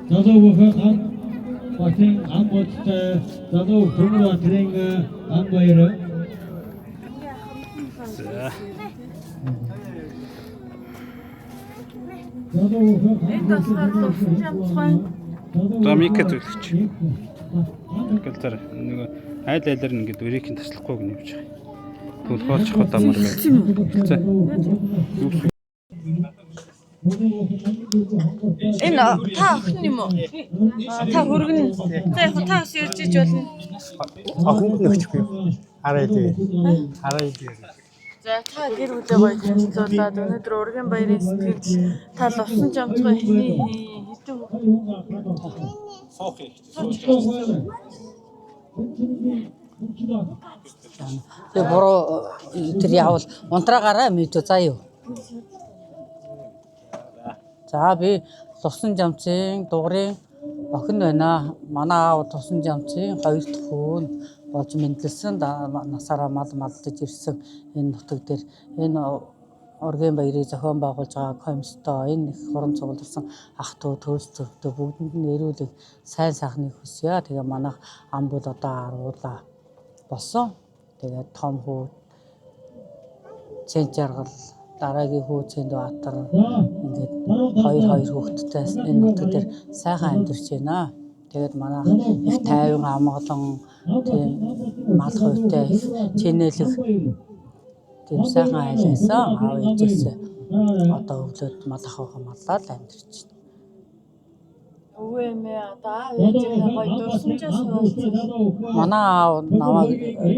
Залуу бүхэн ам Батын ам бодтой залуу Төмөрбаатарын ам баяр. За. Залуу бүхэн Энд болохоор лувсан жамцгой. За Мика зөвлөгч. Гэлтэр нөгөө айл айлаар ингээд өрийг нь таслахгүй гэнэ явж байгаа. Тэгвэл хоолчих удаа мар байна. За. Энэ та охин юм уу? Аа, та хөргөн. За яг та бас ярьж иж болно. Охинд нь өгчихгүй. Хараа идэ. Хараа идэ. За та гэр бүлээ гоё танилцуулаад өнөөдөр ургийн баярын сэтгэл та лувсан жамцгой хэний хэдэн Тэгээ буруу тэр явал унтраагаараа мэдүү заа юу. За би Лусан жамцын дугарын охин байна. Манай аав Лусан жамцын хоёр дахь хүү нь болж мэндэлсэн. Насаараа мал малдаж ирсэн энэ нутаг дээр энэ ургийн баярыг зохион байгуулж байгаа комистой энэ их хурам цугларсан ах トゥ төрс төртөө бүгдэнд нь эрүүлэг сайн сайхныг хүсье. Тэгээ манайх ам бол одоо аруулаа болсон. Тэгээд том хүү Цэн жаргал дараагийн хүү Цэндбаатар ингээд хоёр хоёр хүүхэдтэй энэ нутаг дээр сайхан амьдарч байна. Тэгээд манайх их тайван амгалан тийм мал хувьтай их чинээлэг тийм сайхан айл байсан. Аав ээжээс одоо өвлөд мал ахуйгаа маллаад амьдарч байна. өвөө эмээ одоо аав ээжийнхээ гоё дурсамжаа суулцсан. Манай аав намайг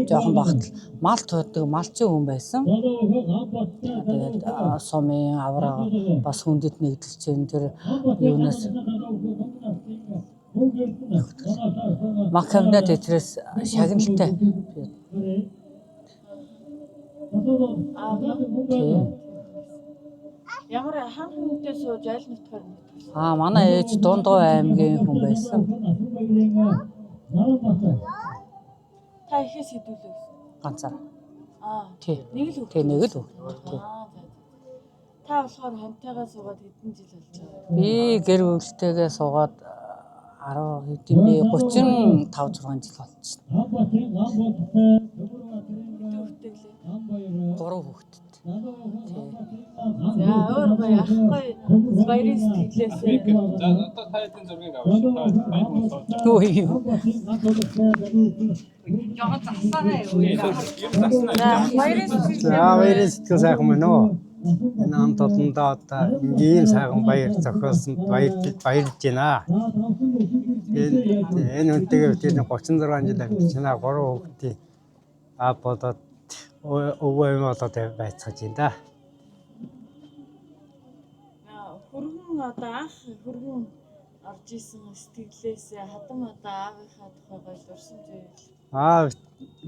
жоохон багт л мал туудаг малчин хүн байсан. Тэгээд сумын авраа бас хүндэт нэгдэлч чинь тэр юунаас Макабнат этрээс шагналтай. Аав нь Тий. ямар хан хүнтэй сууж аль нутгаар мэдсэн. Аа манай ээж Дундгой аймгийн хүн байсан. Та ихээс хэдүүлээ гэсэн. Ганцаар. Аа. Тий. Нэг л хүүхэд. Тий нэг л хүүхэд. Тий. Аа за за. Та болохоор хонтойгоо суугаад хэдэн жил болж байгаа вэ? Би гэр бүлтэйгээ суугаад 10 хэдэн би 35 6 жил болчихно. Хэдэн хүүхэдтэй гэлээ? Гурван хүүхэдтэй. За өөр гоё ах гоё баярын сэтгэлээсээ. За одоо та хэдийн зургийг авах шүү. Та баяр нь сууж. Юу юм. Юм заснаа. За баярын сэтгэлээ. За баярын сэтгэл сайхан байна уу? Энэ хамт олондоо одоо ингийн сайхан баяр зохиолсонд баярлж баярлж байна. Энэ үнтэйгээ бид 36 жил амьдарч байна. Гурван хүүхдийн аав болоод өвөө юм болоод байцгааж байна да. Хөргөн одоо анх хөргөн орж исэн сэтгэлээсээ хадам одоо аавынхаа тухай гоё дурсамж байвал. Аа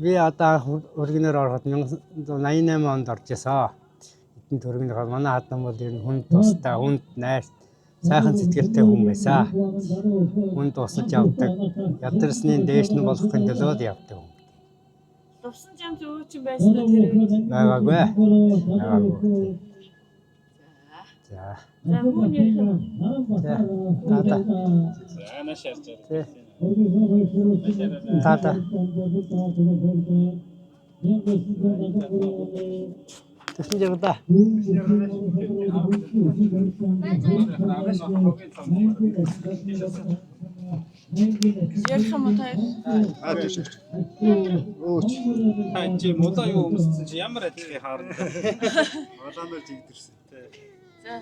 би одоо анх өргөнөөр ороход 1988 онд орж исэн. Эдэн төргөнөөр манай хадам бол ер нь хүнд тустай, хүнд найр, сайхан сэтгэлтэй хүн байсан. Хүнд тусалж явдаг. Ядарсны дээш нь болохын төлөө л явдаг хүн. Лувсан жамц өвөө чинь байсан уу тэр үед? Байгаагүй. Байгаагүй. За. За хүүн ярих юм. За. Тата. За нааш ярьж Тий. байгаа. Тата. Тэгсэн жаргал. Ярих юм уу та? Аа тийш. Өөч. Та энэ чи мулаа юу өмссөн чи ямар адилхан хаарна. Улаанаар жигдэрсэн. За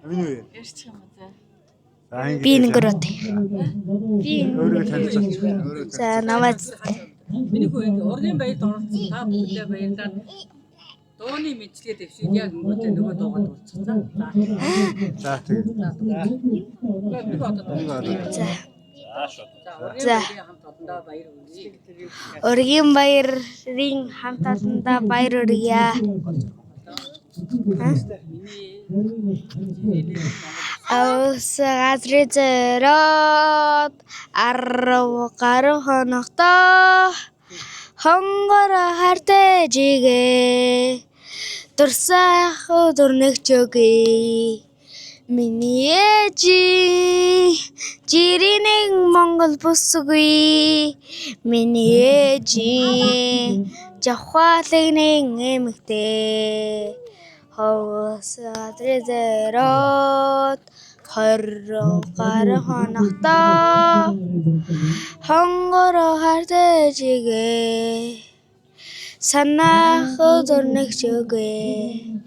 Миний үе. ярьчих юм уу за. За ингэ. Би нэгэр бат. Би Өөрийгөө танилцуулчих. Өөрийгөө за намайг Миний хүү ингээ ургийн баярт оролцсон та бүхэндээ баярлалаа. Дууны мэдлэгээ дэвшээд яг өнгөтэй нөгөө дуугаа дуулчихсан. За. За тэгээд. Нэг одоо Нэг за За шууд. За. ургийн баярын хамт олондоо баяр хүргэе. ургийн баярын хамт олондоо баяр хүргье. Авс газрын зөрөөд 10 гаруй хоногтой хонгор хартай жигээ дурсах өдөр нэг чөгүй миний ээжи Жирийн Монгол бүсгүй миний ээжийн жавхаалагны эмэгтэй ховс газрын зориод 20 гаруй хоногтой хонгороо хартай жигээ санаах зурнагч үгүй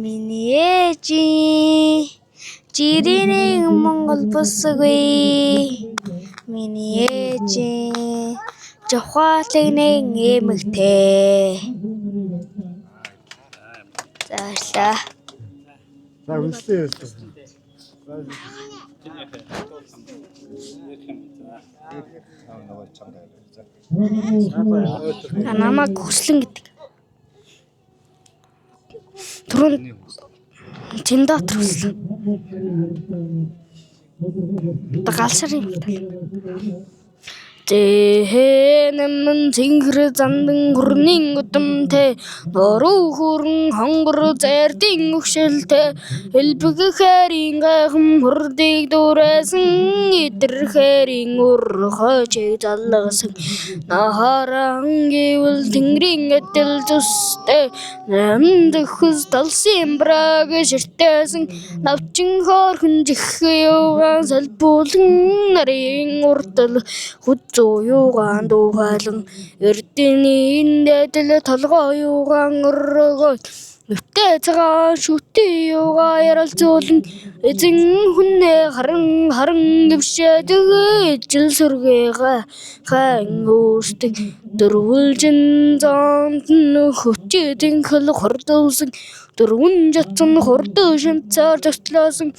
миний ээжийн жирийн Монгол бүсгүй миний ээжийн жавхаалагны эмэгтэй. За баярлалаа. За үнслээ ярьсан. А намайг хүслэн гэдэг. Түрүүн Чиндотор хүслэн. Одоо галшар юм тал. Зэхэнэмэн цэнгэр зандан хөрний удамтай нуруу хүрэн хонгор зайрдын өгшөлтэй элбэг хэрийн гайхан хурдыг дүүрээсэн идэр хэрийн үр хожиг залгасан нахаран гэвэл тэнгэрийн эдэл зүстэй намдөхөс талсын браг ширтээсэн навчин хөөрхөн жих юугаан салбуулан нарын урдал хүзүү юугаан дүүхайлан эрдэнийн дээдэл толгой юугаан өргөө Нүтээ цагаан шүтээ юугаа яралзуулан эзэн хүнээ харан харан дэвшээдэг ижил сүргээгээ хайн үүсдэг дөрвөлжин зоомт нь хүчидэн хөл хурдуулсан дөрвөн жацсан хурдан шимцаар зөрчлөөсөн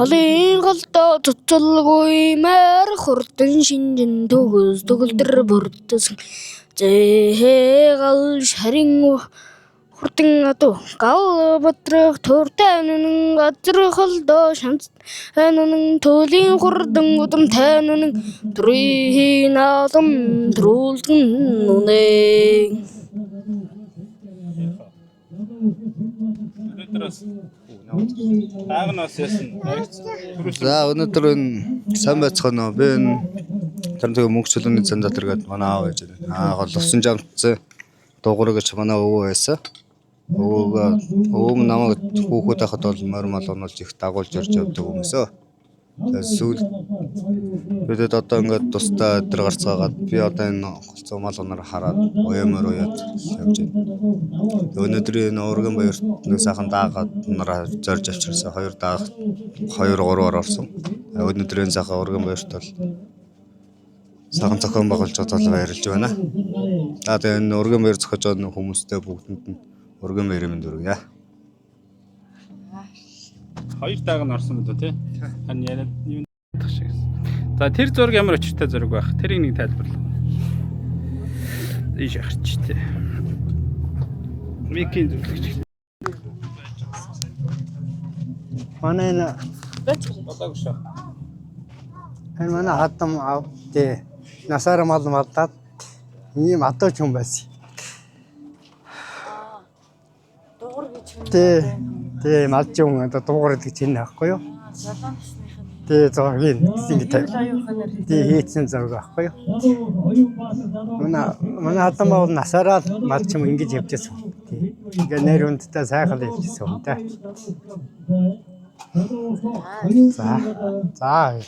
олон голдоо цоцолгүй маар хурдан шинжин төгс төгөлдөр бүрдсэн зэхэ гал шарын хурдан адуу гал бодрох тууртай нүнэн газар холдоо шанц нүнэн төлийн хурдан удамтай нүнэн төрийн алам төрүүлгэн нүнэн. Өнөөдөр бас дааг нь бас яасан. Баригц. За өнөөдөр энэ сайн байцгаана уу? Би энэ Тарантаг мөнх чөлөөний зам дотор гээд манай аав ээж байна. Аа гол усан жамтсан дугуур гэж манай өвөө байсан. Өвөөгөө өвөө минь намайг хүүхэд байхад бол морь мал унуулж их дагуулж ирж явдаг хүмүүсөө. Тэгээд сүүл бидэд одоо ингээд тусдаа өдр гарцгаагаад би одоо энэ голцоо мал унаар хараад уямар уяад явж байна. Өнөөдрийн энэ уурган баярт нэг сайхан даагаад нараа зорж авчирсан. Хоёр даах 2 3-аар орсон. Өнөөдрийн сайхан уурган баярт бол сайхан зохион байгуулж байгаа бол баярлж байна. За тэгээ энэ уурган баяр зохиож байгаа хүмүүстэй бүгдэнд нь уурган баярын мэнд хүргье. Хоёр дааг нь орсон мэт үү те? Харин яриад юм шиг. За тэр зураг ямар учиртай зураг байх? Тэрийг нэг тайлбарлаа. Ийш харч те. Микийн зөвлөгч. Манай энэ Болоогүй шүү. энэ манай хадам аав тий насаараа мал малдаад ийм адууч хүн байсан. Дугур гэж хүн. Тий. Тий малч хүн одоо дуугар гэдэг чинь аахгүй юу? Залуу насных нь. Тий зургийг ингэ Ийм л оюун ухаанаар хийсэн. тий хийцэн зураг аахгүй юу? Манай манай хадам аав насаараа л малч юм ингэж явж байсан. Тий. Ингээ нэр хүндтэй сайхан л явж байсан юм да. За. За.